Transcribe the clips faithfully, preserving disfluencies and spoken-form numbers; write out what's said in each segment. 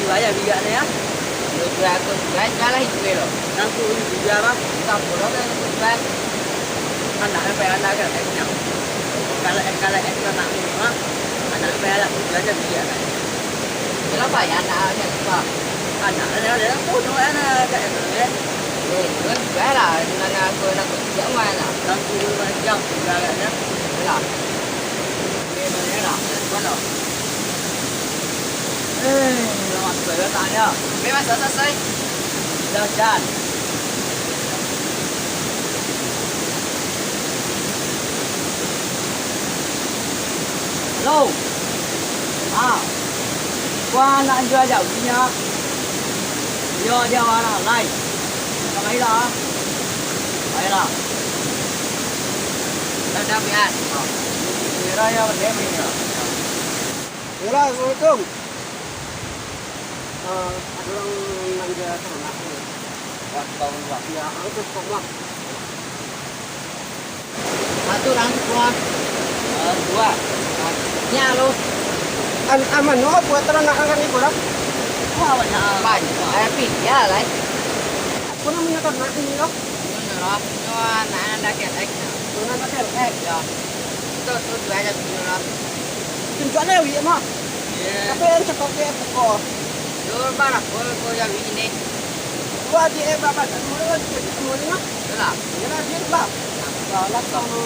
Bayar bijak ni, ya. Dua juta tu, jual, jual lah itu lo. Nangku ini juga, Bang. Bukan puluh kan itu jual. Anak apa yang anak kan, eh, nak. Kalau, eh, kalau, eh, nak, nak, anak apa yang anak jual aja bijak kan. Kenapa ya anak kan, Bang? Anak ada, ada yang bodoh, anak ada yang, eh. Eh, itu kan jual lah. Di mana aku nak kerja, mana? Nangku ini macam, jual aja. Yalah. Eh, lama tu dah tak ada. Memang selesai. Dah hujan. Halo. Ah. Kau nak jual jauh ni, ah? Yo, dia orang lain. Kamailah. Kamailah. Dah, dah, biar. Merah ya, merah, merah. Yolah, assalamualaikum. Eh, ada orang nanya ternak ni. Buat tahun dua. Ya, angkut kok, Bang. Satu orang semua. Eh, dua. Ni alo. An-, aman, no, buat ternak kan ibu dah. Wah, banyak. Banyak. Eh, pi, ya, lai. Apa namanya ternak ini, loh? Ini, loh. Ini anak-anak kelek. Anak-anak kelek? Ya. Itu, itu dua aja dulu, loh. Tunjuk lah, Wi, mah. Iya. Tapi yang cakap kayak apa kok? Yo, barang, kau, kau yang ini. Wah, di, eh, bapak, tak mau lagi, tak mau lagi, mah. Yalah. Yalah, dia, Bang. Salah kamu.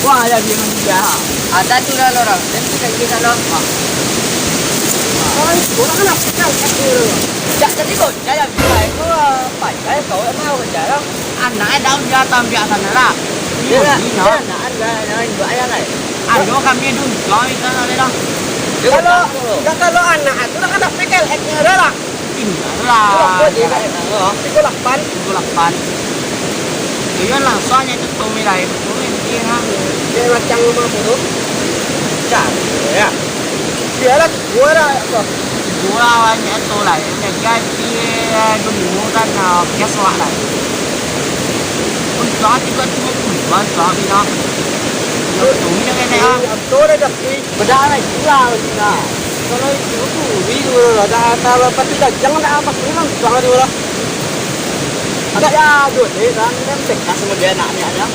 Wah, ya, dia memang dia. Ada tu lah orang. Dan tu kan kita lah. Ah. Orang, orang kan apa kan? Tak tadi kau, ya, ya, dia. Kau apa? Ya, kau emang orang jarang. Anak eh daun dia tam dia sana lah. Dia lah, dia anak, anak, anak, anak, anak, anak. Ado kami dun, kau itu lah, dah. Kalau, kalau anak tu lah kan tak pikir, eh, lah. Tinggal lah. Kalau kau dia kan, oh, tiga lapan. Tiga lapan. Iyo lah, soalnya itu Tommy lah, itu Tommy dia, ha. Dia macam rumah burung. Cak, ya. Dia lah, dua lah, apa? Dua banyak tu lah, yang gaji, eh, dua minggu kan, ah, biasa lah. Untuk hati kau cuma puluhan, tu habis lah. Itu Tommy yang kena, ha. Itu ada dah. Bada lah jual sini lah. Kalau itu tu, beli dulu lah. Dah, dah, dah, pasti dah, jangan dah, apa, pulang, jangan dulu lah. Agak ya, dulu, eh, dan, dan, cek lah sama dia nak, ni ada.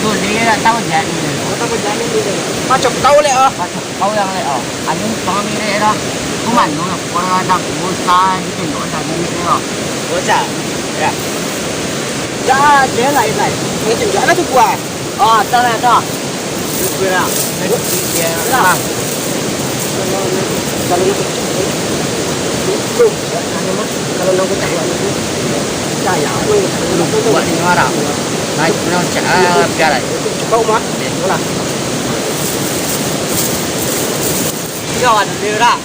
Dulu, dia tak tahu jadi. Tak tahu jadi tu. Macam kau leh, ah. Macam kau yang leh, ah. Anu, kau ni leh, dah. Kau mana, kau dah, kau dah, kau dah, kau dah. Bocah. Ya. Dah, dia lain, lain. Macam mana tu, buah? Oh, tak lah, tak. Syukur lah. Syukur lah. Bang. Kalau nak, kalau nak, kalau nak buat ni, saya nak buat ni, marah. Naik, kena cak, ah, biar lah. Cukup, Mak. Okey. Itulah. Tiga orang tu, dah.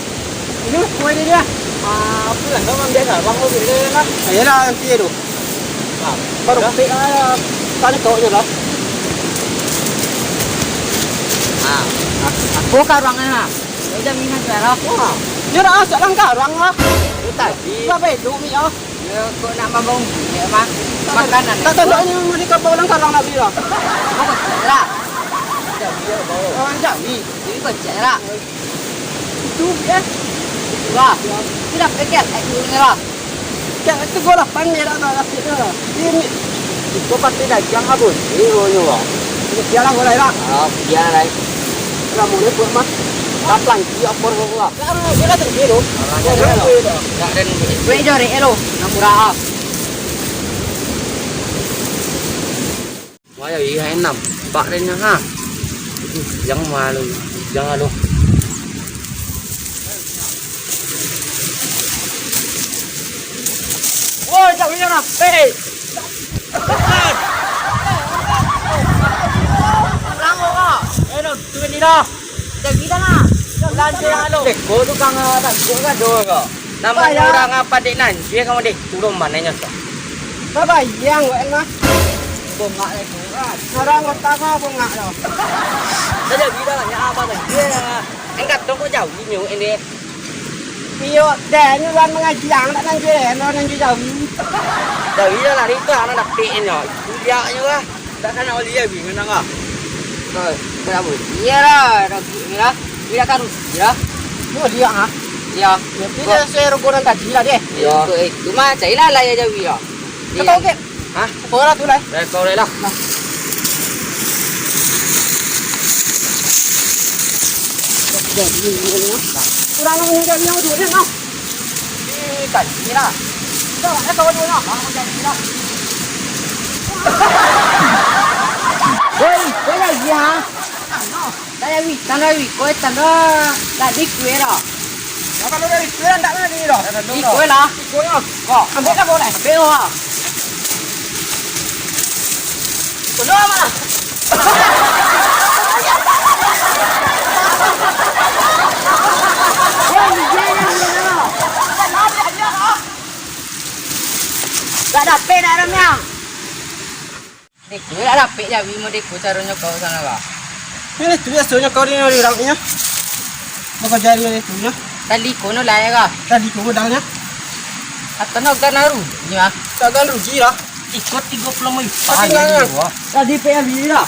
Ini kuah dia, dia. Ah, apa lah, nama biasa, bang, kau beli kan? Ayolah, nanti tu. Ah, baru dah. Pik, ah, tadi kau je lah. Ah, aku karang lah. Udah minat lah. Wah, dia dah asal lang karang lah. Itu tadi. Apa itu, Mi, ah? Ya, kok nak mambawa ni, ya, Bang? Makanan. Tak tahu ini mau di kapal lang karang nak beli lah. Kau kecil lah. Jawi, ya, bau. Orang Jawi. Jadi kau kecil lah. Itu, ya. Wah, tidak pikir, eh, ini lah. Kan itu gua lah pandai dah, dah, dah, dah. Ini, itu pasti dagang apa? Ini gua ni, Bang. Ini dia lah, gua lah, lah. Ah, dia lah. Kamu ni buat mah. Tak pelan, dia apa, gua, gua. Kan, dia dah terbiru. Alah, gua dia dah. Dia dah. Tak ada ni. Boleh jari, eh, lo. Nak murah, ah. Wah, ya, iya, enam. Pak Ren, ha. Aduh, jangan malu. Jangan lu. Woi, tak punya lah. Hei. Orang, orang. Eh, no, tu ni dah. Dah gila lah. Lanjut lah lu. Dek, kau tu kang, ah, tak kau kan dua kau. Nama orang apa dek nan? Dia kamu dek turun mana nya tu? Babayang, wak, mah. Bongak lagi, kan? Orang kota mah bongak lo. Saja gila lah, ya apa tu? Iya. Angkat tu kok jauh ni, ini. Iyo, dah, ni orang mengaji, ang nak nanti, eh, orang nanti jauh. Jauh lah, lari tu, anak dapik ni, oh. Itu dia ni lah. Tak kana oli ya, Bi, nganang ah. Kau, kenapa? Iya lah, rugi lah. Iya kan rugi lah. Yo, dia ah. Iya. Jadi dia saya rogo nan tadi lah deh. Iya. Kau itu mah cailah lah ya jawi lah. Kau tahu ke? Hah? Kau lah tu lah. Dah kau lah. Nah. Kurang nak meninggal ni, aduh, dia nah. Ini tadi lah. Dah, eh, kawan dulu lah. Ah, macam ni lah. Woi, woi, lagi ha? Tanda wi, tanda wi, kau tanda tadi kue lah. Nah, kalau dari kue ndak ada ni dah. Di kue lah. Di kue lah. Kau. Ambil lah boleh. Ambil lah. Tolong lah. Woi, dia yang belum. Tak ada apa nak ramai. Dek, lah dapek jawi mo dek, caronyo kau sana, Kak. Ini tu biasonyo kau ni, orang ni. Mako jari ni tu nyo. Tadi kono lah ya, Kak. Tadi kono modalnyo. Atau no gan aru, ni, Kak. Tak gan rugi lah. Ikut tiga puluh lima juta. Tapi jangan. Tadi P L B lah.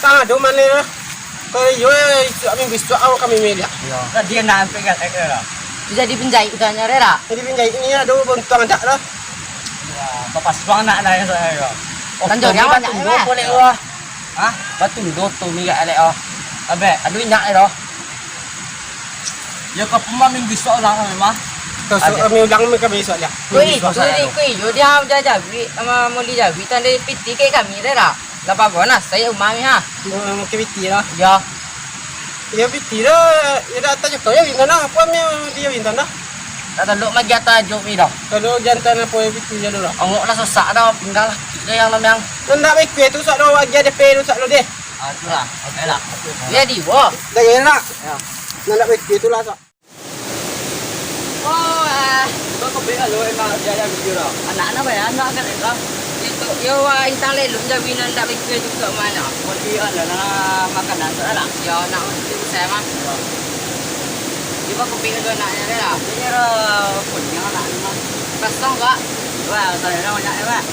Tak ada mana lah. Kalau iyo, isuak minggu isuak awak kami miliak. Iyo. Tadi nak sampai kat, kat, kat. Tu jadi penjahit udahnyo, Rera. Jadi penjahit ni ado bantuang dak lah. Wah, bapak suang nak naik saya yo. Tanjung Oktober batundo ko lek wah. Hah? Batundo tu miliak lek oh. Abek. Aduh inyak lek oh. Yo ka puma minggu isuak ulang kami mah. Besok kami ulang kami isuak lah. Kui, kui, kui, yo dia jawi sama muli jawi tanda piti ke kami, Rera. Lah bagus nah, saya umah ni ha. Mungkin piti lah. Yo. Iyo piti dah, iyo dah atas juko yo bintang dah, apo ambil dia bintang dah. Dah tanduk magi atas juk mi dah. Kalau jantan apo yo piti je dulu lah. Angok lah sesak dah, tinggal lah kik dah yang lamiang. Ndak baik tu sak dah bagi ada pe tu sak lo deh. Ah, tu lah. Okey lah. Dia di wo. Dah ya nak. Ya. Ndak baik tu lah sak. Oh, ah. Cuba kau bek alo, emak, dia ada video dah. Anak anak bayar, anak kan, kan? Itu, yo, wah, intang lelok jawi nan dak baik tu kat mana? Mau di alo, nak makanan tu lah. Yo, nak itu saya mah. Cuba kau bek alo anaknya dia lah. Dia dah punya anak ni mah. Kosong, Kak. Wah, tak ada banyak ya, Pak.